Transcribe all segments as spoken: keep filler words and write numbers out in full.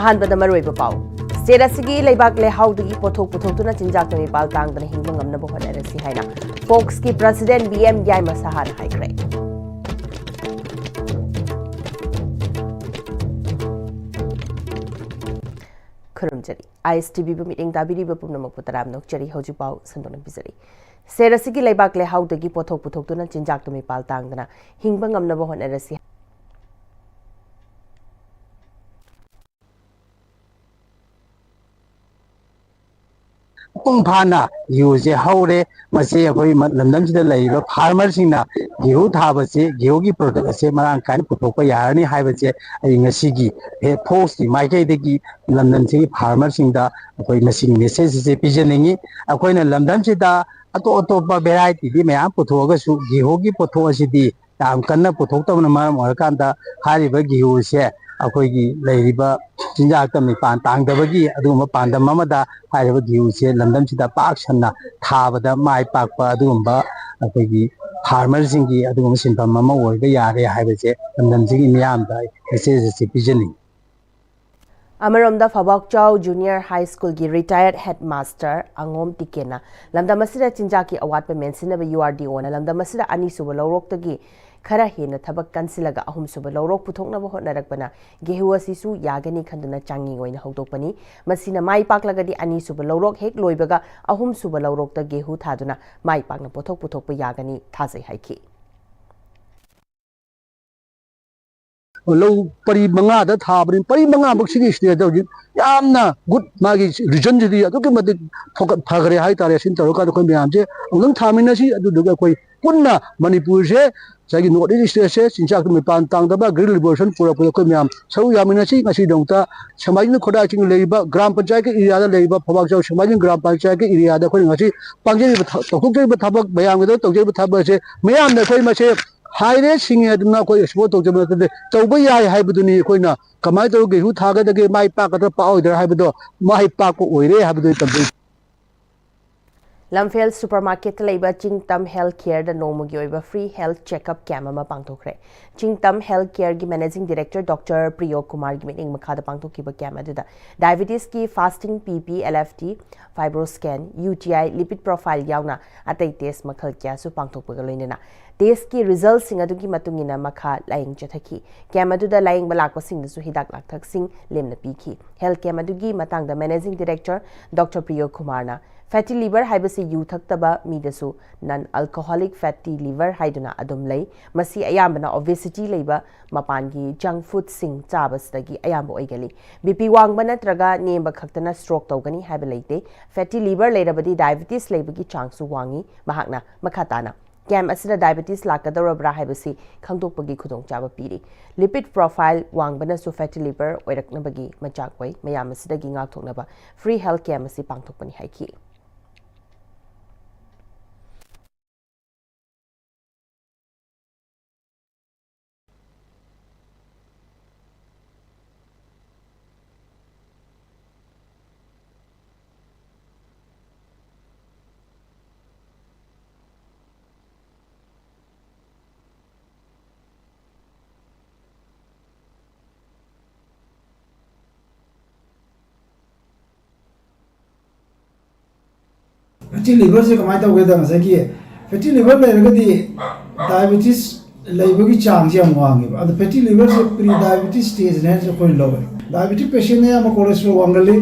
ꯑꯍꯥꯟꯕꯗ ꯃꯔꯨꯑꯣꯏꯕ ꯄꯥꯎ꯫ ꯁ꯭ꯇꯦꯠ ꯑꯁꯤꯒꯤ ꯂꯩꯕꯥꯛ ꯂꯩꯍꯥꯎꯗꯒꯤ ꯄꯣꯠꯊꯣꯛ ꯄꯨꯊꯣꯛꯇꯨꯅ ꯆꯤꯟꯖꯥꯛꯇ ꯃꯤꯄꯥꯜ ꯇꯥꯡꯗꯅ ꯍꯤꯡꯕ ꯉꯝꯅꯕ ꯍꯣꯠꯅꯔꯁꯤ ꯍꯥꯏꯅ ꯐꯣꯛꯁꯀꯤ ꯄ꯭ꯔꯁꯤꯗꯦꯟ ꯕꯤ ꯑꯦꯝ ꯌꯥꯏꯃ ꯁꯍꯥꯅ ꯍꯥꯏꯈ꯭ꯔꯦ꯫ ꯈꯨꯔꯨꯝꯖꯔꯤ꯫ ꯑꯥꯏ ꯑꯦꯁ ꯇꯤ ꯚꯤꯕꯨ ꯃꯤꯠꯌꯦꯡ ꯇꯥꯕꯤꯔꯤꯕ ꯄꯨꯝꯅꯃꯛꯄꯨ ꯇꯔꯥꯝꯅ ꯑꯣꯛꯆꯔꯤ꯫ ꯍꯧꯖꯤꯛ ꯄꯥꯎ ꯁꯟꯗꯣꯛꯅ ꯄꯤꯖꯔꯤ꯫ ꯁ꯭ꯇꯦꯠ ꯑꯁꯤꯒꯤ ꯂꯩꯕꯥꯛ ꯂꯩꯍꯥꯎꯗꯒꯤ ꯄꯣꯠꯊꯣꯛ ꯄꯨꯊꯣꯛꯇꯨꯅ ꯆꯤꯟꯖꯥꯛꯇ ꯃꯤꯄꯥꯜ ꯇꯥꯡꯗꯅ ꯍꯤꯡꯕ ꯉꯝꯅꯕ ꯍꯣꯠꯅꯔꯁꯤ꯫ ꯃꯄꯨꯡ ꯐꯥꯅ ꯒꯦꯍꯨꯁꯦ ꯍꯧꯔꯦ꯫ ꯃꯁꯤ ꯑꯩꯈꯣꯏ ꯃ-, ꯂꯝꯗꯝꯁꯤꯗ ꯂꯩꯔꯤꯕ ꯐꯥꯔꯃꯔꯁꯤꯡꯅ ꯒꯦꯍꯨ ꯊꯥꯕꯁꯤ, ꯒꯦꯍꯨꯒꯤ ꯄ꯭ꯔꯗꯛ ꯑꯁꯦ ꯃꯔꯥꯡ ꯀꯥꯏꯅ ꯄꯨꯊꯣꯛꯄ ꯌꯥꯔꯅꯤ ꯍꯥꯏꯕꯁꯦ ꯑꯩ ꯉꯁꯤꯒꯤ ꯍꯦ-, ꯐꯣꯛꯁꯀꯤ ꯃꯥꯏꯀꯩꯗꯒꯤ ꯂꯝꯗꯝꯁꯤꯒꯤ ꯐꯥꯔꯃꯔꯁꯤꯡꯗ ꯑꯩꯈꯣꯏ ꯉꯁꯤꯒꯤ ꯃꯦꯁꯦꯖ ꯑꯁꯦ ꯄꯤꯖꯅꯤꯡꯉꯤ꯫ ꯑꯩꯈꯣꯏꯅ ꯂꯝꯗꯝꯁꯤꯗ ꯑꯇꯣꯞ ꯑꯇꯣꯞꯄ ꯚꯦꯔꯥꯏꯇꯤꯗꯤ ꯃꯌꯥꯝ ꯄꯨꯊꯣꯛꯑꯒꯁꯨ, ꯒꯦꯍꯨꯒꯤ ꯄꯣꯠꯊꯣꯛ ꯑꯁꯤꯗꯤ ꯌꯥꯝ ꯀꯟꯅ ꯄꯨꯊꯣꯛꯇꯕꯅ ꯃꯔꯝ ꯑꯣꯏꯔꯀꯥꯟꯗ, ꯍꯥꯏꯔꯤꯕ ꯒꯦꯍꯨꯁꯦ ꯑꯩꯈꯣꯏꯒꯤ ꯂꯩꯔꯤꯕ ꯆꯤꯟꯖꯥꯛꯇ ꯃꯤꯄꯥꯟ ꯇꯥꯡꯗꯕꯒꯤ ꯑꯗꯨꯒꯨꯝꯕ ꯄꯥꯟꯗꯝ ꯑꯃꯗ ꯍꯥꯏꯔꯤꯕ ꯒꯦꯍꯨꯁꯦ ꯂꯝꯗꯝꯁꯤꯗ ꯄꯥꯛ ꯁꯟꯅ ꯊꯥꯕꯗ ꯃꯥꯏ ꯄꯥꯛꯄ ꯑꯗꯨꯒꯨꯝꯕ ꯑꯩꯈꯣꯏꯒꯤ ꯐꯥꯔꯃꯔꯁꯤꯡꯒꯤ ꯑꯗꯨꯒꯨꯝꯕ ꯁꯤꯟꯐꯝ ꯑꯃ ꯑꯣꯏꯕ ꯌꯥꯔꯦ ꯍꯥꯏꯕꯁꯦ ꯂꯝꯗꯝꯁꯤꯒꯤ ꯃꯤꯌꯥꯝꯗ ꯑꯩ ꯃꯦꯁꯦꯖ ꯑꯁꯤ ꯄꯤꯖꯅꯤꯡꯏ꯫ ꯑꯃꯔꯣꯝꯗ, ꯐꯕꯥꯛꯆꯥꯎ ꯖꯨꯅꯤꯌꯔ ꯍꯥꯏ ꯁ꯭ꯀꯨꯜꯒꯤ ꯔꯤꯇꯥꯌꯔꯗ ꯍꯦꯗ ꯃꯥꯁꯇꯔ ꯑꯉꯣꯝ ꯇꯤꯀꯦꯟꯅ ꯂꯝꯗꯝ ꯑꯁꯤꯗ ꯆꯤꯟꯖꯥꯛꯀꯤ ꯑꯋꯥꯠꯄ ꯃꯦꯟꯁꯤꯟꯅꯕ ꯌꯨ ꯑꯥꯔ ꯗꯤ ꯑꯣꯅ ꯂꯝꯗꯝ ꯑꯁꯤꯗ ꯑꯅꯤꯁꯨꯕ ꯂꯧꯔꯣꯛꯇꯒꯤ ꯈꯔ ꯍꯦꯟꯅ ꯊꯕꯛ ꯀꯟꯁꯤꯜꯂꯒ ꯑꯍꯨꯝꯁꯨꯕ ꯂꯧꯔꯣꯛ ꯄꯨꯊꯣꯛꯅꯕ ꯍꯣꯠꯅꯔꯛꯄꯅ ꯒꯦꯍꯨ ꯑꯁꯤꯁꯨ ꯌꯥꯒꯅꯤ ꯈꯟꯗꯨꯅ ꯆꯥꯡꯌꯦꯡ ꯑꯣꯏꯅ ꯍꯧꯗꯣꯛꯄꯅꯤ꯫ ꯃꯁꯤꯅ ꯃꯥꯏ ꯄꯥꯛꯂꯒꯗꯤ ꯑꯅꯤꯁꯨꯕ ꯂꯧꯔꯣꯛ ꯍꯦꯛ ꯂꯣꯏꯕꯒ ꯑꯍꯨꯝꯁꯨꯕ ꯂꯧꯔꯣꯛꯇ ꯒꯦꯍꯨ ꯊꯥꯗꯨꯅ ꯃꯥꯏ ꯄꯥꯛꯅ ꯄꯣꯠꯊꯣꯛ ꯄꯨꯊꯣꯛꯄ ꯌꯥꯒꯅꯤ ꯊꯥꯖꯩ ꯍꯥꯏꯈꯤ꯫ ꯂꯧ ꯄꯔꯤ ꯃꯉꯥꯗ ꯊꯥꯕꯅꯤ꯫ ꯄꯔꯤ ꯃꯉꯥꯃꯛ ꯁꯤꯒꯤ ꯁ꯭ꯇꯦꯖꯇ ꯍꯧꯖꯤꯛ ꯌꯥꯝꯅ ꯒꯨꯗ, ꯃꯥꯒꯤ ꯔꯤꯖꯟꯁꯤꯗꯤ ꯑꯗꯨꯛꯀꯤ ꯃꯇꯤꯛ ꯐꯒꯠ-, ꯐꯈ꯭ꯔꯦ ꯍꯥꯏꯇꯥꯔꯦ꯫ ꯁꯤꯅ ꯇꯧꯔꯀꯥꯟꯗ ꯑꯩꯈꯣꯏ ꯃꯌꯥꯝꯁꯦ ꯑꯃꯨꯛꯇꯪ ꯊꯥꯃꯤꯟꯅꯁꯤ, ꯑꯗꯨꯗꯨꯒ ꯑꯩꯈꯣꯏ ꯄꯨꯟꯅ ꯃꯅꯤꯄꯨꯔꯁꯦ, ꯉꯁꯥꯏꯒꯤ ꯅꯣꯔꯠ ꯏꯁ ꯁ꯭ꯇꯦꯠꯁꯦ ꯆꯤꯟꯖꯥꯛꯇ ꯃꯤꯄꯥꯟ ꯇꯥꯡꯗꯕ ꯒ꯭ꯔꯤꯟ ꯔꯤꯚꯣꯂꯨꯁꯟ ꯄꯨꯔꯛꯄꯗ ꯑꯩꯈꯣꯏ ꯃꯌꯥꯝ ꯁꯔꯨꯛ ꯌꯥꯃꯤꯟꯅꯁꯤ꯫ ꯉꯁꯤꯗꯃꯛꯇ ꯁꯦꯡꯃꯥꯏꯖꯤꯡ ꯈꯣꯔꯥꯏ ꯆꯤꯡ ꯂꯩꯔꯤꯕ ꯒ꯭ꯔꯥꯝ ꯄꯟꯆꯥꯌꯠꯀꯤ ꯑꯦꯔꯤꯌꯥꯗ ꯂꯩꯔꯤꯕ ꯐꯧꯕꯥꯛꯆꯥꯎ ꯁꯦꯡꯃꯥꯏꯖꯤꯡ ꯒ꯭ꯔꯥꯝ ꯄꯟꯆꯥꯌꯠꯀꯤ ꯑꯦꯔꯤꯌꯥꯗ ꯑꯩꯈꯣꯏꯅ ꯉꯁꯤ ꯄꯥꯡꯖꯔꯤꯕ ꯊ-, ꯇꯧꯊꯣꯛꯆꯔꯤꯕ ꯊꯕꯛ, ꯃꯌꯥꯝꯒꯤꯗꯃꯛ ꯇꯧꯖꯔꯤꯕ ꯊꯕꯛ ꯑꯁꯦ ꯃꯤꯌꯥꯝꯅ ꯑꯩꯈꯣꯏ ꯃꯁꯦ ꯍꯥꯏꯔꯦ, ꯁꯤꯡꯉꯦ ꯑꯗꯨꯅ ꯑꯩꯈꯣꯏ ꯑꯦꯛꯁꯄꯣꯔꯠ ꯇꯧꯖꯕ ꯅꯠꯇꯗꯦ, ꯇꯧꯕ ꯌꯥꯏ ꯍꯥꯏꯕꯗꯨꯅꯤ꯫ ꯑꯩꯈꯣꯏꯅ ꯀꯃꯥꯏꯅ ꯇꯧꯔꯒ ꯒꯦꯍꯨ ꯊꯥꯒꯗꯒꯦ, ꯃꯥꯏ ꯄꯥꯛꯀꯗ꯭ꯔꯥ ꯄꯥꯛꯑꯣꯏꯗ꯭ꯔꯥ ꯍꯥꯏꯕꯗꯣ ꯃꯥꯏ ꯄꯥꯛꯄ ꯑꯣꯏꯔꯦ ꯍꯥꯏꯕꯗꯨ ꯑꯩ ꯇꯝꯖꯩ꯫ ꯂꯝꯐꯦꯜ ꯁꯨꯄꯔ ꯃꯥꯔꯀꯦꯠꯇ ꯂꯩꯕ ꯆꯤꯡꯇꯝ ꯍꯦꯜꯊ ꯀꯦꯌꯔꯗ ꯅꯣꯡꯃꯒꯤ ꯑꯣꯏꯕ ꯐ꯭ꯔꯤ ꯍꯦꯜꯊ ꯆꯦꯛꯑꯞ ꯀꯦꯝꯞ ꯑꯃ ꯄꯥꯡꯊꯣꯛꯈ꯭ꯔꯦ꯫ ꯆꯤꯡꯇꯝ ꯍꯦꯜꯊ ꯀꯦꯌꯔꯒꯤ ꯃꯦꯅꯦꯖꯤꯡ ꯗꯤꯔꯦꯛꯇꯔ ꯗꯣꯛꯇꯔ ꯄ꯭ꯔꯤꯌꯣ ꯀꯨꯃꯥꯔꯒꯤ ꯃꯤꯠꯌꯦꯡ ꯃꯈꯥꯗ ꯄꯥꯡꯊꯣꯛꯈꯤꯕ ꯀꯦꯝꯞ ꯑꯗꯨꯗ ꯗꯥꯏꯕꯦꯇꯤꯁꯀꯤ fasting P P, L F T, fibroscan, U T I, lipid profile ꯌꯥꯎꯅ ꯑꯇꯩ ꯇꯦꯁ ꯃꯈꯜ ꯀꯌꯥꯁꯨ ꯄꯥꯡꯊꯣꯛꯄꯒ ꯂꯣꯏꯅꯅ ꯇꯦꯁꯀꯤ ꯔꯤꯖꯜꯁꯤꯡ ꯑꯗꯨꯒꯤ ꯃꯇꯨꯡ ꯏꯟꯅ ꯃꯈꯥ ꯂꯥꯌꯦꯡ ꯆꯠꯊꯈꯤ꯫ ꯀꯦꯝꯞ ꯑꯗꯨꯗ ꯂꯥꯌꯦꯡꯕ ꯂꯥꯛꯄꯁꯤꯡꯗꯁꯨ ꯍꯤꯗꯥꯛ ꯂꯥꯡꯊꯛꯁꯤꯡ ꯂꯦꯝꯅ ꯄꯤꯈꯤ꯫ ꯍꯦꯜꯊ ꯀꯦꯝꯞ ꯑꯗꯨꯒꯤ ꯃꯇꯥꯡꯗ ꯃꯦꯅꯦꯖꯤꯡ ꯗꯤꯔꯦꯛꯇꯔ ꯗꯣꯛꯇꯔ ꯄ꯭ꯔꯤꯌꯣ ꯀꯨꯃꯥꯔꯅ ꯐꯦꯇꯤ ꯂꯤꯚꯔ ꯍꯥꯏꯕꯁꯤ ꯌꯨ ꯊꯛꯇꯕ ꯃꯤꯗꯁꯨ ꯅꯟ ꯑꯜꯀꯣꯍꯣꯂꯤꯛ ꯐꯦꯇꯤ ꯂꯤꯚꯔ ꯍꯥꯏꯗꯨꯅ ꯑꯗꯨꯝ ꯂꯩ꯫ ꯃꯁꯤ ꯑꯌꯥꯝꯕꯅ ꯑꯣꯕꯦꯁꯤꯇꯤ ꯂꯩꯕ, ꯃꯄꯥꯟꯒꯤ ꯖꯪꯛ ꯐꯨꯗꯁꯤꯡ ꯆꯥꯕꯁꯤꯗꯒꯤ ꯑꯌꯥꯝꯕ ꯑꯣꯏꯒꯜꯂꯤ꯫ ꯕꯤ ꯄꯤ ꯋꯥꯡꯕ ꯅꯠꯇ꯭ꯔꯒ ꯅꯦꯝꯕ ꯈꯛꯇꯅ ꯁ꯭ꯇ꯭ꯔꯣꯛ ꯇꯧꯒꯅꯤ ꯍꯥꯏꯕ ꯂꯩꯇꯦ꯫ ꯐꯦꯇꯤ ꯂꯤꯚꯔ ꯂꯩꯔꯕꯗꯤ ꯗꯥꯏꯕꯦꯇꯤꯁ ꯂꯩꯕꯒꯤ ꯆꯥꯡꯁꯨ ꯋꯥꯡꯉꯤ꯫ ꯃꯍꯥꯛꯅ ꯃꯈꯥ ꯇꯥꯅ ꯀꯦꯝꯞ ꯑꯁꯤꯗ ꯗꯥꯏꯕꯦꯇꯤꯁ ꯂꯥꯛꯀꯗꯧꯔꯕ꯭ꯔꯥ ꯍꯥꯏꯕꯁꯤ ꯈꯪꯗꯣꯛꯄꯒꯤ ꯈꯨꯗꯣꯡꯆꯥꯕ ꯄꯤꯔꯤ꯫ ꯂꯤꯄꯤꯗ ꯄ꯭ꯔꯣꯐꯥꯏꯜ ꯋꯥꯡꯕꯅꯁꯨ ꯐꯦꯇꯤ ꯂꯤꯚꯔ ꯑꯣꯏꯔꯛꯅꯕꯒꯤ ꯃꯆꯥꯛ ꯑꯣꯏ꯫ ꯃꯌꯥꯝ ꯑꯁꯤꯗꯒꯤ ꯉꯥꯛꯊꯣꯛꯅꯕ ꯐ꯭ꯔꯤ ꯍꯦꯜꯊ ꯀꯦꯝꯞ ꯑꯁꯤ ꯄꯥꯡꯊꯣꯛꯄꯅꯤ ꯍꯥꯏꯈꯤ꯫ ꯐꯦꯇꯤ ꯂꯤꯚꯔꯁꯦ ꯀꯃꯥꯏꯅ ꯇꯧꯒꯦꯗ, ꯉꯁꯥꯏꯒꯤ ꯐꯦꯇꯤ ꯂꯤꯚꯔ ꯂꯩꯔꯒꯗꯤ ꯗꯥꯏꯕꯦꯇꯤꯁ ꯂꯩꯕꯒꯤ ꯆꯥꯡꯁꯦ ꯌꯥꯝ ꯋꯥꯡꯉꯦꯕ꯫ ꯑꯗꯣ ꯐꯦꯇꯤ ꯂꯤꯚꯔꯁꯦ ꯄ꯭ꯔꯤ ꯗꯥꯏꯕꯦꯇꯤꯁ ꯁ꯭ꯇꯦꯖꯅꯦ ꯍꯥꯏꯅꯁꯨ ꯑꯩꯈꯣꯏꯅ ꯂꯧꯋꯦ꯫ ꯗꯥꯏꯕꯦꯇꯤꯛ ꯄꯦꯁꯦꯟꯅ ꯑꯌꯥꯝꯕ ꯀꯣꯂꯦꯁꯇ꯭ꯔꯣꯜ ꯋꯥꯡꯒꯜꯂꯤ꯫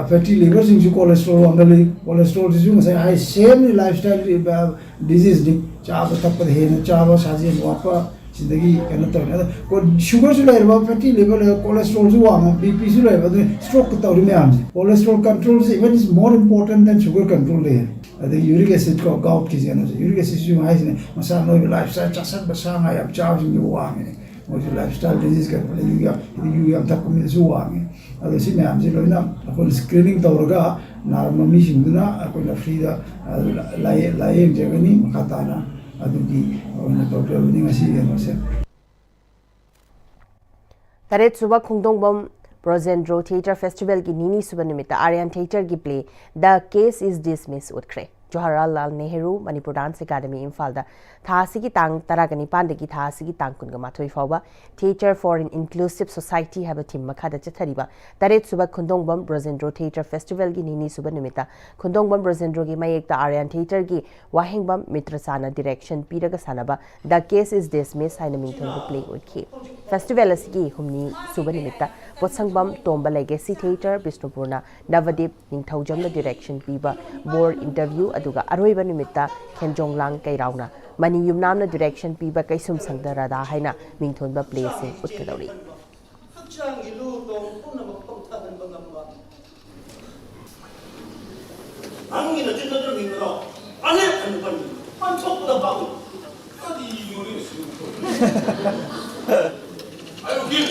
ꯐꯦꯇꯤ ꯂꯤꯚꯔꯁꯤꯡꯁꯨ ꯀꯣꯂꯦꯁꯇ꯭ꯔꯣꯜ ꯋꯥꯡꯒꯜꯂꯤ꯫ ꯀꯣꯂꯦꯁꯇ꯭ꯔꯣꯜꯁꯤꯁꯨ ꯉꯁꯥꯏ ꯍꯥꯏ ꯁꯦꯝꯅꯤ ꯂꯥꯏꯐ ꯁ꯭ꯇꯥꯏꯜ ꯗꯤꯖꯤꯖꯅꯤ꯫ ꯆꯥꯕ ꯊꯛꯄꯗ ꯍꯦꯟꯅ ꯆꯥꯕ, ꯁꯥꯖꯦꯜ ꯋꯥꯠꯄ, ꯁꯤꯗꯒꯤ ꯀꯩꯅꯣ ꯇꯧꯔꯦ꯫ ꯑꯗꯣ ꯀꯣ-, ꯁꯨꯒꯔꯁꯨ ꯂꯩꯔꯕ, ꯐꯦꯇꯤ ꯂꯤꯚꯔ ꯂꯩꯔꯕ, ꯀꯣꯂꯦꯁꯇ꯭ꯔꯣꯜꯁꯨ ꯋꯥꯡꯕ, ꯕꯤ ꯄꯤꯁꯨ ꯂꯩꯔꯕ, ꯑꯗꯨꯅ ꯁ꯭ꯇ꯭ꯔꯣꯛꯀ ꯇꯧꯔꯤ ꯃꯌꯥꯝꯁꯦ꯫ Cholesterol control is even is more important than sugar control ꯂꯩ꯫ ꯑꯗꯒꯤ ꯌꯨꯔꯤꯛ ꯑꯦꯁꯤꯗ ꯀꯣ, ꯒꯥꯎꯠꯀꯤ ꯀꯩꯅꯣꯁꯦ, ꯌꯨꯔꯤꯛ ꯑꯦꯁꯤꯗꯁꯨ ꯍꯥꯏꯁꯤꯅꯦ, ꯃꯁꯥ ꯅꯣꯏꯕ, ꯂꯥꯏꯐ ꯁ꯭ꯇꯥꯏꯜ ꯆꯥꯁꯟꯕ, ꯁꯥ ꯉꯥ ꯌꯥꯝ ꯆꯥꯕꯁꯤꯡꯁꯨ ꯋꯥꯡꯉꯤꯅꯦ꯫ ꯃꯣꯏꯁꯨ ꯂꯥꯏꯐ ꯁ꯭ꯇꯥꯏꯜ ꯗꯤꯖꯤꯖ ꯀꯩꯅꯣ, ꯌꯨ ꯌꯥꯝ, ꯌꯨ ꯌꯥꯝ ꯊꯛꯄ ꯃꯤꯗꯁꯨ ꯋꯥꯡꯉꯤ꯫ ꯑꯗꯣ ꯁꯤ ꯃꯌꯥꯝꯁꯦ ꯂꯣꯏꯅ ꯑꯩꯈꯣꯏꯅ ꯁ꯭ꯀ꯭ꯔꯤꯅꯤꯡ ꯇꯧꯔꯒ ꯅꯥꯔꯝꯕ ꯃꯤꯁꯤꯡꯗꯨꯅ ꯑꯩꯈꯣꯏꯅ ꯐ꯭ꯔꯤꯗ, ꯑ, ꯂꯥꯏꯌꯦ-, ꯂꯥꯏꯌꯦꯡꯖꯒꯅꯤ꯫ ꯃꯈꯥ ꯇꯥꯅ ꯑꯗꯨꯒꯤ ꯑꯣꯏꯅ ꯇꯧꯖꯕꯅꯤ ꯉꯁꯤ ꯀꯩꯅꯣꯁꯦ꯫ ꯇꯔꯦꯠ ꯁꯨꯕ ꯈꯣꯡꯗꯣꯡꯕꯝ ꯕ꯭ꯔꯣꯖꯦꯟꯗ꯭ꯔꯣ ꯊꯤꯌꯦꯇꯔ ꯐꯦꯁꯇꯤꯚꯦꯜꯒꯤ ꯅꯤꯅꯤ ꯁꯨꯕ ꯅꯨꯃꯤꯠꯇ ꯑꯥꯔꯌꯥꯟ ꯊꯤꯌꯦꯇꯔꯒꯤ play the case is dismiss ꯎꯠꯈ꯭ꯔꯦ꯫ ꯖꯋꯥꯍꯔꯂꯥꯜ ꯅꯦꯍꯔꯨ ꯃꯅꯤꯄꯨꯔ ꯗꯥꯟꯁ ꯑꯦꯀꯥꯗꯃꯤ ꯏꯝꯐꯥꯜꯗ ꯊꯥ ꯑꯁꯤꯒꯤ ꯇꯥꯡ ꯇꯔꯥꯒ ꯅꯤꯄꯥꯟꯗꯒꯤ ꯊꯥ ꯑꯁꯤꯒꯤ ꯇꯥꯡ ꯀꯨꯟꯒ ꯃꯥꯊꯣꯏ ꯐꯥꯎꯕ Theatre for an Inclusive Society ꯍꯥꯏꯕ ꯊꯤꯝ ꯃꯈꯥꯗ ꯆꯠꯊꯔꯤꯕ ꯇꯔꯦꯠ ꯁꯨꯕ ꯈꯨꯟꯗꯣꯡꯕꯝ ꯕ꯭ꯔꯖꯦꯟꯗ꯭ꯔꯣ ꯊꯤꯌꯦꯇꯔ ꯐꯦꯁꯇꯤꯚꯦꯜꯒꯤ ꯅꯤꯅꯤ ꯁꯨꯕ ꯅꯨꯃꯤꯠꯇ ꯈꯨꯟꯗꯣꯡꯕꯝ ꯕ꯭ꯔꯖꯦꯟꯗ꯭ꯔꯣꯒꯤ ꯃꯌꯦꯛꯇ ꯑꯥꯔꯌꯥꯟ ꯊꯤꯌꯦꯇꯔꯒꯤ ꯋꯥꯍꯦꯡꯕꯝ ꯃꯤꯇ꯭ꯔꯆꯥꯅ ꯗꯤꯔꯦꯛꯁꯟ ꯄꯤꯔꯒ ꯁꯥꯟꯅꯕ The Case is Dismissed ꯍꯥꯏꯅ ꯃꯤꯡꯊꯣꯟꯕ ꯄ꯭ꯂꯦ ꯎꯠꯈꯤ꯫ ꯐꯦꯁꯇꯤꯚꯦꯜ ꯑꯁꯤꯒꯤ ꯍꯨꯝꯅꯤ ꯁꯨꯕ ꯅꯨꯃꯤꯠꯇ ꯄꯣꯠꯁꯪꯕꯝ ꯇꯣꯝꯕ ꯂꯦꯒꯦꯁꯤ ꯊꯤꯌꯦꯇꯔ ꯕꯤꯁꯅꯨꯄꯨꯔꯅ ꯅꯕꯗꯤꯞ ꯅꯤꯡꯊꯧꯖꯝꯅ ꯗꯤꯔꯦꯛꯁꯟ ꯄꯤꯕ ꯕꯣꯔ ꯏꯟꯇꯔꯚ꯭ꯌꯨ, ꯑꯗꯨꯒ ꯑꯔꯣꯏꯕ ꯅꯨꯃꯤꯠꯇ ꯈꯦꯟꯖꯣꯡꯂꯥꯡ ꯀꯩꯔꯥꯎꯅ ꯃꯅꯤ ꯌꯨꯝꯅꯥꯝꯅ ꯗꯤꯔꯦꯛꯁꯟ ꯄꯤꯕ ꯀꯩꯁꯨꯝ ꯁꯪꯗ ꯔꯥꯙꯥ ꯍꯥꯏꯅ ꯃꯤꯡꯊꯣꯟꯕ ꯄ꯭ꯂꯦꯁꯤꯡ ꯎꯠꯀꯗꯧꯔꯤ꯫ ꯍꯛꯆꯥꯡꯒꯤ ꯂꯨ ꯇꯣꯡ ꯄꯨꯝꯅꯃꯛ ꯄꯣꯊꯥꯍꯟꯕ ꯉꯝꯕ꯫ ꯅꯪꯒꯤ ꯅꯆꯤꯟ ꯅꯠꯇ꯭ꯔ ꯃꯤꯡꯗꯣ ꯑꯅꯦꯛ ꯍꯟꯕ ꯄꯟꯕ ꯄꯟꯊꯣꯛꯄꯗ ꯄꯥꯎ꯫ ꯀꯔꯤꯅꯣꯅꯦ ꯁꯤ? ꯑꯩ ꯎꯀꯤꯜ,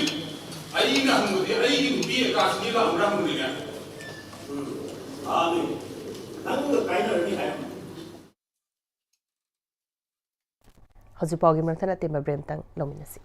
ꯑꯩꯅ ꯍꯪꯕꯗꯤ ꯑꯩꯒꯤ ꯅꯨꯄꯤ ꯑꯦꯀꯥꯁꯤꯅꯤ ꯂꯥꯛꯑꯝꯕ꯭ꯔꯥ ꯍꯪꯕꯅꯤꯅꯦ꯫ ꯎꯝ, ꯂꯥꯛꯑꯝꯃꯤ꯫ ꯅꯪꯒ ꯀꯥꯏꯅꯔꯅꯤ ꯍꯥꯏꯔꯝꯃꯤ꯫ ꯍꯧꯖꯤꯛ ꯄꯥꯎꯒꯤ ꯃꯔꯛꯊꯠꯅ ꯑꯇꯦꯟꯕ ꯕ꯭ꯔꯦꯛ ꯑꯃꯇꯪ ꯂꯧꯃꯤꯟꯅꯁꯤ꯫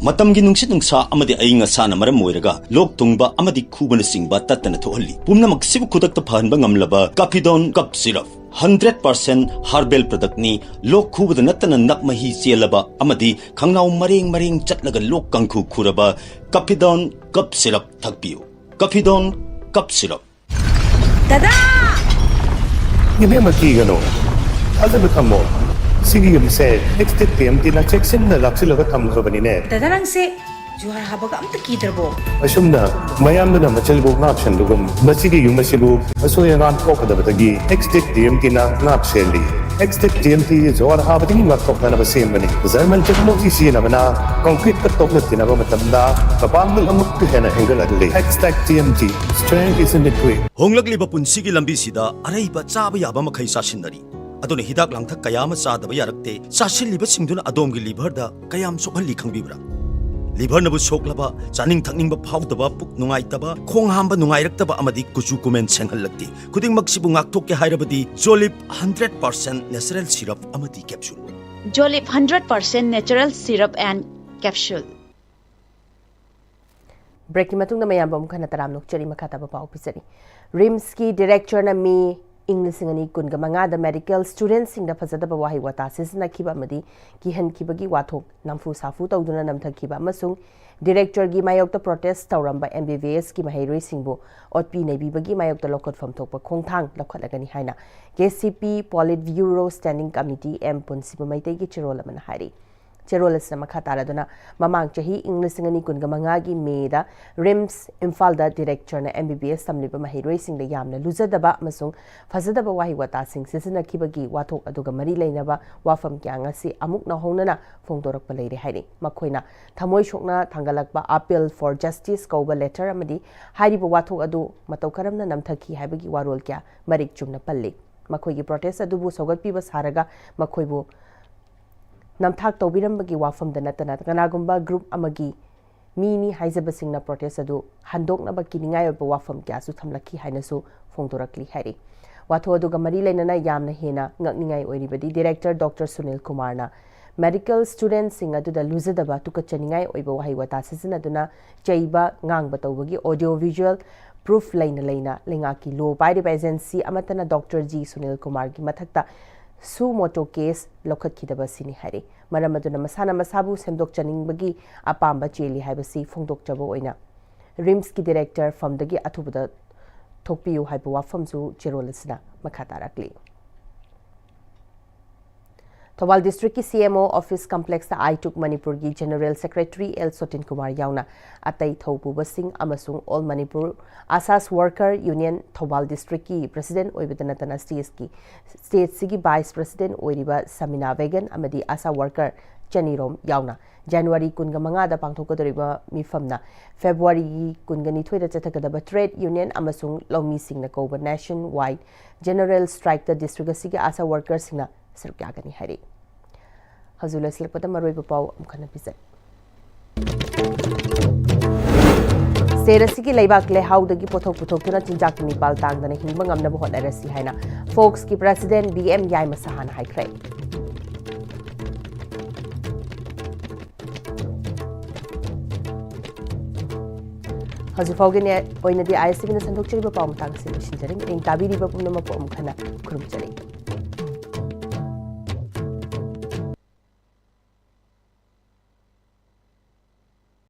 ꯃꯇꯝꯒꯤ ꯅꯨꯡꯁꯤꯠ ꯅꯨꯡꯁꯥ ꯑꯃꯗꯤ ꯑꯏꯪ ꯑꯁꯥꯅ ꯃꯔꯝ ꯑꯣꯏꯔꯒ ꯂꯣꯛ ꯊꯨꯡꯕ ꯑꯃꯗꯤ ꯈꯨꯕꯅꯆꯤꯡꯕ ꯇꯠꯇꯅ ꯊꯣꯛꯍꯜꯂꯤ꯫ ꯄꯨꯝꯅꯃꯛꯁꯤꯕꯨ ꯈꯨꯗꯛꯇ ꯐꯍꯟꯕ ꯉꯝꯂꯕ ꯀꯥꯐꯤꯗꯣꯟ ꯀꯞ ꯁꯤꯔꯞ, ꯍꯟꯗ꯭ꯔꯦꯠ ꯄꯥꯔꯁꯦꯟ ꯍꯥꯔꯕꯦꯜ ꯄ꯭ꯔꯗꯛꯅꯤ꯫ ꯂꯣꯛ ꯈꯨꯕꯗ ꯅꯠꯇꯅ ꯅꯞ ꯃꯍꯤ ꯆꯦꯜꯂꯕ ꯑꯃꯗꯤ ꯈꯪꯅꯥꯎ ꯃꯔꯦꯡ ꯃꯔꯦꯡ ꯆꯠꯂꯒ ꯂꯣꯛ ꯀꯥꯡꯈꯨ ꯈꯨꯔꯕ ꯀꯥꯐꯤꯗꯣꯟ ꯀꯞ ꯁꯤꯔꯞ ꯊꯛꯄꯤꯌꯨ꯫ ꯀꯥꯐꯤꯗꯣꯟ ꯀꯞ ꯁꯤꯔꯞ꯫ ꯗꯗꯥ! ꯏꯕꯦꯝꯃ, ꯀꯤꯒꯅꯨ꯫ ꯊꯥꯖꯕ ꯊꯝꯃꯣ꯫ ꯁꯤꯒꯤ ꯌꯨꯝꯁꯦ ꯑꯦꯛꯁꯇꯦꯛ ꯇꯤ ꯑꯦꯝ ꯇꯤꯅ ꯆꯦꯛꯁꯤꯟꯅ ꯂꯥꯛꯁꯤꯜꯂꯒ ꯊꯝꯈ꯭ꯔꯕꯅꯤꯅꯦ꯫ ꯗꯗꯥ, ꯅꯪꯁꯦ ꯖꯨꯍꯥꯔ ꯍꯥꯕꯒ ꯑꯝꯇ ꯀꯤꯗ꯭ꯔꯕꯣ? ꯑꯁꯨꯝꯅ ꯃꯌꯥꯝꯗꯨꯅ ꯃꯆꯤꯜꯕꯨ ꯉꯥꯛꯁꯦꯟꯕꯒꯨꯝ, ꯃꯁꯤꯒꯤ ꯌꯨꯝ ꯑꯁꯤꯕꯨ ꯑꯁꯣꯏ ꯑꯉꯥꯝ ꯊꯣꯛꯀꯗꯕꯗꯒꯤ ꯑꯦꯛꯁꯇꯦꯛ ꯇꯤ ꯑꯦꯝ ꯇꯤꯅ ꯉꯥꯛ ꯁꯦꯜꯂꯤ꯫ ꯑꯦꯛꯁꯇꯦꯛ ꯇꯤ ꯑꯦꯝ ꯇꯤ ꯖꯨꯍꯥꯔ ꯍꯥꯕꯗꯒꯤ ꯉꯥꯛꯊꯣꯛꯅꯅꯕ ꯁꯦꯝꯕꯅꯤ꯫ ꯖꯔꯃꯟ ꯇꯦꯛꯅꯣꯂꯣꯖꯤ ꯁꯤꯖꯤꯟꯅꯕꯅ ꯀꯣꯟꯀ꯭ꯔꯤꯠꯀ ꯇꯣꯛꯅ ꯇꯤꯟꯅꯕ ꯃꯇꯝꯗ ꯃꯄꯥꯡꯒꯜ ꯑꯃꯨꯛꯀ ꯍꯦꯟꯅ ꯍꯦꯟꯒꯠꯍꯜꯂꯤ꯫ ꯑꯦꯛꯁꯇꯦꯛ T M T, strength is in the grit. ꯍꯣꯡꯂꯛꯂꯤꯕ ꯄꯨꯟꯁꯤꯒꯤ ꯂꯝꯕꯤꯁꯤꯗ ꯑꯔꯩꯕ ꯆꯥꯕ ꯌꯥꯕ ꯃꯈꯩ ꯆꯥꯁꯤꯟꯅꯔꯤ꯫ ꯑꯗꯨꯅ ꯍꯤꯗꯥꯛ ꯂꯥꯡꯊꯛ ꯀꯌꯥ ꯑꯃ ꯆꯥꯗꯕ ꯌꯥꯔꯛꯇꯦ꯫ ꯆꯥꯁꯤꯜꯂꯤꯕꯁꯤꯡꯗꯨꯅ ꯑꯗꯣꯝꯒꯤ ꯂꯤꯚꯔꯗ ꯀꯌꯥꯝ ꯁꯣꯛꯍꯜꯂꯤ ꯈꯪꯕꯤꯕ꯭ꯔꯥ? ꯂꯤꯚꯔꯅꯕꯨ ꯁꯣꯛꯂꯕ, ꯆꯥꯅꯤꯡ ꯊꯛꯅꯤꯡꯕ ꯐꯥꯎꯗꯕ, ꯄꯨꯛ ꯅꯨꯡꯉꯥꯏꯇꯕ, ꯈꯣꯡ ꯍꯥꯝꯕ ꯅꯨꯡꯉꯥꯏꯔꯛꯇꯕ ꯑꯃꯗꯤ ꯀꯨꯆꯨ ꯀꯨꯃꯦꯟ ꯁꯦꯡꯍꯜꯂꯛꯇꯦ꯫ ꯈꯨꯗꯤꯡꯃꯛꯁꯤꯕꯨ ꯉꯥꯛꯊꯣꯛꯀꯦ ꯍꯥꯏꯔꯕꯗꯤ ꯖꯣꯂꯤꯞ ꯍꯟꯗ꯭ꯔꯦꯠ ꯄꯥꯔꯁꯦꯟ ꯅꯦꯆꯔꯦꯜ ꯁꯤꯔꯞ ꯑꯃꯗꯤ ꯀꯦꯞꯁꯨꯜ꯫ ꯖꯣꯂꯤꯞ hundred percent natural syrup and capsule. ꯕ꯭ꯔꯦꯛꯀꯤ ꯃꯇꯨꯡꯗ ꯃꯌꯥꯝꯕꯨ ꯑꯃꯨꯛ ꯍꯟꯅ ꯇꯔꯥꯝꯅ ꯑꯣꯛꯆꯔꯤ꯫ ꯃꯈꯥ ꯇꯥꯕ ꯄꯥꯎ ꯄꯤꯖꯔꯤ꯫ ꯔꯤꯝꯁꯀꯤ ꯗꯤꯔꯦꯛꯇꯔꯅ ꯃꯤ ꯏꯪ ꯂꯤꯁꯤꯡ ꯑꯅꯤ ꯀꯨꯟꯒ ꯃꯉꯥꯗ ꯃꯦꯗꯤꯀꯦꯜ ꯁ꯭ꯇꯨꯗꯦꯟꯠꯁꯤꯡꯗ ꯐꯖꯗꯕ ꯋꯥꯍꯩ ꯋꯥꯇꯥ ꯁꯤꯖꯤꯟꯅꯈꯤꯕ ꯑꯃꯗꯤ ꯀꯤꯍꯟꯈꯤꯕꯒꯤ ꯋꯥꯊꯣꯛ ꯅꯝꯐꯨ ꯁꯥꯐꯨ ꯇꯧꯗꯨꯅ ꯅꯝꯊꯈꯤꯕ ꯑꯃꯁꯨꯡ ꯗꯤꯔꯦꯛꯇꯔꯒꯤ ꯃꯥꯌꯣꯛꯇ ꯄ꯭ꯔꯣꯇꯦꯁ ꯇꯧꯔꯝꯕ ꯑꯦꯝ ꯕꯤ ꯕꯤ ꯑꯦꯁꯀꯤ ꯃꯍꯩꯔꯣꯏꯁꯤꯡꯕꯨ ꯑꯣꯠꯄꯤ ꯅꯩꯕꯤꯕꯒꯤ ꯃꯥꯌꯣꯛꯇ ꯂꯧꯈꯠꯐꯝ ꯊꯣꯛꯄ ꯈꯣꯡꯊꯥꯡ ꯂꯧꯈꯠꯂꯒꯅꯤ ꯍꯥꯏꯅ ꯀꯦ ꯁꯤ ꯄꯤ ꯄꯣꯂꯤꯠ ꯕ꯭ꯌꯨꯔꯣ ꯁ꯭ꯇꯦꯟꯗꯤꯡ ꯀꯃꯤꯇꯤ ꯑꯦꯝ ꯄꯨꯟꯁꯤꯕ ꯃꯩꯇꯩꯒꯤ ꯆꯦꯔꯣꯜ ꯑꯃꯅ ꯍꯥꯏꯔꯤ꯫ ꯆꯦꯔꯣꯜ ꯑꯁꯤꯅ ꯃꯈꯥ ꯇꯥꯔꯗꯨꯅ, ꯃꯃꯥꯡ ꯆꯍꯤ ꯏꯪ ꯂꯤꯁꯤꯡ ꯑꯅꯤ ꯀꯨꯟꯒ ꯃꯉꯥꯒꯤ ꯃꯦꯗ ꯔꯤꯝꯁ ꯏꯝꯐꯥꯜꯗ ꯗꯤꯔꯦꯛꯇꯔꯅ ꯑꯦꯝ ꯕꯤ ꯕꯤ ꯑꯦꯁ ꯇꯝꯂꯤꯕ ꯃꯍꯩꯔꯣꯏꯁꯤꯡꯗ ꯌꯥꯝꯅ ꯂꯨꯖꯗꯕ ꯑꯃꯁꯨꯡ ꯐꯖꯗꯕ ꯋꯥꯍꯩ ꯋꯥꯇꯥꯁꯤꯡ ꯁꯤꯖꯤꯟꯅꯈꯤꯕꯒꯤ ꯋꯥꯊꯣꯛ ꯑꯗꯨꯒ ꯃꯔꯤ ꯂꯩꯅꯕ ꯋꯥꯐꯝ ꯀꯌꯥ ꯉꯁꯤ ꯑꯃꯨꯛ ꯅꯧꯍꯧꯅꯅ ꯐꯣꯡꯗꯣꯔꯛꯄ ꯂꯩꯔꯦ ꯍꯥꯏꯔꯤ꯫ ꯃꯈꯣꯏꯅ ꯊꯃꯣꯏ ꯁꯣꯛꯅ ꯊꯥꯡꯒꯠꯂꯛꯄ Appeal for Justice ꯀꯧꯕ ꯂꯦꯇꯔ ꯑꯃꯗꯤ ꯍꯥꯏꯔꯤꯕ ꯋꯥꯊꯣꯛ ꯑꯗꯨ ꯃꯇꯧ ꯀꯔꯝꯅ ꯅꯝꯊꯈꯤ ꯍꯥꯏꯕꯒꯤ ꯋꯥꯔꯣꯜ ꯀꯌꯥ ꯃꯔꯤꯛ ꯆꯨꯝꯅ ꯄꯜꯂꯤ꯫ ꯃꯈꯣꯏꯒꯤ ꯄ꯭ꯔꯣꯇꯦꯁ ꯑꯗꯨꯕꯨ ꯁꯧꯒꯠꯄꯤꯕ ꯁꯥꯔꯒ ꯃꯈꯣꯏꯕꯨ ꯅꯝꯊꯥꯛ ꯇꯧꯕꯤꯔꯝꯕꯒꯤ ꯋꯥꯐꯝꯗ ꯅꯠꯇꯅ ꯀꯅꯥꯒꯨꯝꯕ ꯒ꯭ꯔꯨꯞ ꯑꯃꯒꯤ ꯃꯤꯅꯤ ꯍꯥꯏꯖꯕꯁꯤꯡꯅ ꯄ꯭ꯔꯣꯇꯦꯁ ꯑꯗꯨ ꯍꯟꯗꯣꯛꯅꯕ ꯀꯤꯅꯤꯡꯉꯥꯏ ꯑꯣꯏꯕ ꯋꯥꯐꯝ ꯀꯌꯥꯁꯨ ꯊꯝꯂꯛꯈꯤ ꯍꯥꯏꯅꯁꯨ ꯐꯣꯡꯗꯣꯔꯛꯂꯤ ꯍꯥꯏꯔꯤ꯫ ꯋꯥꯊꯣꯛ ꯑꯗꯨꯒ ꯃꯔꯤ ꯂꯩꯅꯅ ꯌꯥꯝꯅ ꯍꯦꯟꯅ ꯉꯛꯅꯤꯡꯉꯥꯏ ꯑꯣꯏꯔꯤꯕꯗꯤ ꯗꯤꯔꯦꯛꯇꯔ ꯗꯣꯛꯇꯔ ꯁꯨꯅꯤꯜ ꯀꯨꯃꯥꯔꯅ ꯃꯦꯗꯤꯀꯦꯜ ꯁ꯭ꯇꯨꯗꯦꯟꯠꯁꯤꯡ ꯑꯗꯨꯗ ꯂꯨꯖꯗꯕ ꯇꯨꯀꯠꯆꯅꯤꯡꯉꯥꯏ ꯑꯣꯏꯕ ꯋꯥꯍꯩ ꯋꯥꯇꯥ ꯁꯤꯖꯤꯟꯅꯗꯨꯅ ꯆꯩꯕ ꯉꯥꯡꯕ ꯇꯧꯕꯒꯤ ꯑꯣꯗꯤꯑꯣ ꯚꯤꯖꯨꯑꯦꯜ ꯄ꯭ꯔꯨꯐ ꯂꯩꯅ ꯂꯩꯅ ꯂꯩꯉꯥꯛꯀꯤ ꯂꯣ ꯄꯥꯏꯔꯤꯕ ꯑꯦꯖꯦꯟꯁꯤ ꯑꯃꯠꯇꯅ ꯗꯣꯛꯇꯔ ꯖꯤ ꯁꯨꯅꯤꯜ ꯀꯨꯃꯥꯔꯒꯤ ꯃꯊꯛꯇ ꯁꯨ ꯃꯣꯇꯣ ꯀꯦꯁ ꯂꯧꯈꯠꯈꯤꯗꯕ ꯑꯁꯤꯅꯤ ꯍꯥꯏꯔꯤ꯫ ꯃꯔꯝ ꯑꯗꯨꯅ ꯃꯁꯥꯅ ꯃꯁꯥꯕꯨ ꯁꯦꯝꯗꯣꯛꯆꯅꯤꯡꯕꯒꯤ ꯑꯄꯥꯝꯕ ꯆꯦꯜꯂꯤ ꯍꯥꯏꯕꯁꯤ ꯐꯣꯡꯗꯣꯛꯆꯕ ꯑꯣꯏꯅ ꯔꯤꯝꯁꯀꯤ ꯗꯤꯔꯦꯛꯇꯔ ꯐꯝꯗꯒꯤ ꯑꯊꯨꯕꯗ ꯊꯣꯛꯄꯤꯌꯨ ꯍꯥꯏꯕ ꯋꯥꯐꯝꯁꯨ ꯆꯦꯔꯣꯜ ꯑꯁꯤꯅ ꯃꯈꯥ ꯇꯥꯔꯛꯂꯤ꯫ ꯊꯧꯕꯥꯜ ꯗꯤꯁꯇ꯭ꯔꯤꯛꯀꯤ ꯁꯤ M O office ꯀꯝꯄ꯭ꯂꯦꯛꯁꯇ AITUC ꯃꯅꯤꯄꯨꯔꯒꯤ general secretary L Sotin Kumar ꯌꯥꯎꯅ ꯑꯇꯩ ꯊꯧꯄꯨꯕꯁꯤꯡ ꯑꯃꯁꯨꯡ all Manipur ASHA worker union Thoubal ꯗꯤꯁꯇ꯭ꯔꯤꯛꯀꯤ ꯄ꯭ꯔꯁꯤꯗꯦꯟꯠ ꯑꯣꯏꯕꯇ ꯅꯠꯇꯅ ꯁ꯭ꯇꯦꯠꯁꯀꯤ, ꯁ꯭ꯇꯦꯠꯁꯤꯒꯤ ꯚꯥꯏꯁ ꯄ꯭ꯔꯁꯤꯗꯦꯟꯠ ꯑꯣꯏꯔꯤꯕ ꯁꯃꯤꯅꯥ ꯕꯦꯒꯟ ꯑꯃꯗꯤ ꯑꯥꯁꯥ ꯋꯥꯔꯀꯔ ꯆꯅꯤꯔꯣꯝ ꯌꯥꯎꯅ ꯖꯅꯋꯥꯔꯤ ꯀꯨꯟꯒ ꯃꯉꯥꯗ ꯄꯥꯡꯊꯣꯛꯀꯗꯧꯔꯤꯕ ꯃꯤꯐꯝꯅ ꯐꯦꯕ꯭ꯔꯨꯋꯥꯔꯤꯒꯤ ꯀꯨꯟꯒ ꯅꯤꯊꯣꯏꯗ ꯆꯠꯊꯒꯗꯕ ꯇ꯭ꯔꯦꯗ ꯌꯨꯅꯤꯌꯟ ꯑꯃꯁꯨꯡ ꯂꯧꯃꯤꯁꯤꯡꯅ ꯀꯧꯕ ꯅꯦꯁꯟ ꯋꯥꯏꯗ ꯖꯦꯅꯔꯦꯜ ꯁ꯭ꯇ꯭ꯔꯥꯏꯛꯇ ꯗꯤꯁꯇ꯭ꯔꯤꯛ ꯑꯁꯤꯒꯤ ꯑꯥꯁꯥ ꯋꯥꯔꯀꯔꯁꯤꯡꯅ ꯁꯔꯨꯛ ꯌꯥꯒꯅꯤ ꯍꯥꯏꯔꯤ꯫ ꯍꯧꯖꯤꯛ ꯂꯣꯏꯁꯤꯜꯂꯛꯄꯗ ꯃꯔꯨꯑꯣꯏꯕ ꯄꯥꯎ ꯑꯃꯨꯛ ꯍꯟꯅ ꯄꯤꯖꯩ꯫ ꯁ꯭ꯇꯦꯠ ꯑꯁꯤꯒꯤ ꯂꯩꯕꯥꯛ ꯂꯩꯍꯥꯎꯗꯒꯤ ꯄꯣꯠꯊꯣꯛ ꯄꯨꯊꯣꯛꯇꯨꯅ ꯆꯤꯟꯖꯥꯛꯀꯤ ꯃꯤꯄꯥꯜ ꯇꯥꯡꯗꯅ ꯍꯤꯡꯕ ꯉꯝꯅꯕ ꯍꯣꯠꯅꯔꯁꯤ ꯍꯥꯏꯅ ꯐꯣꯛꯁꯀꯤ ꯄ꯭ꯔꯁꯤꯗꯦꯟꯠ ꯕꯤ ꯑꯦꯝ ꯌꯥꯏꯃ ꯁꯍꯥꯅ ꯍꯥꯏꯈ꯭ꯔꯦ꯫ ꯍꯧꯖꯤꯛ ꯐꯥꯎꯒꯤꯅꯦ ꯑꯣꯏꯅꯗꯤ ISTVꯅ ꯁꯟꯗꯣꯛꯆꯔꯤꯕ ꯄꯥꯎ ꯃꯇꯥꯡꯁꯤ ꯂꯣꯏꯁꯤꯟꯖꯔꯦ꯫ ꯃꯤꯠꯌꯦꯡ ꯇꯥꯕꯤꯔꯤꯕ ꯄꯨꯝꯅꯃꯛꯄꯨ ꯑꯃꯨꯛ ꯍꯟꯅ ꯈꯨꯔꯨꯝꯖꯔꯤ꯫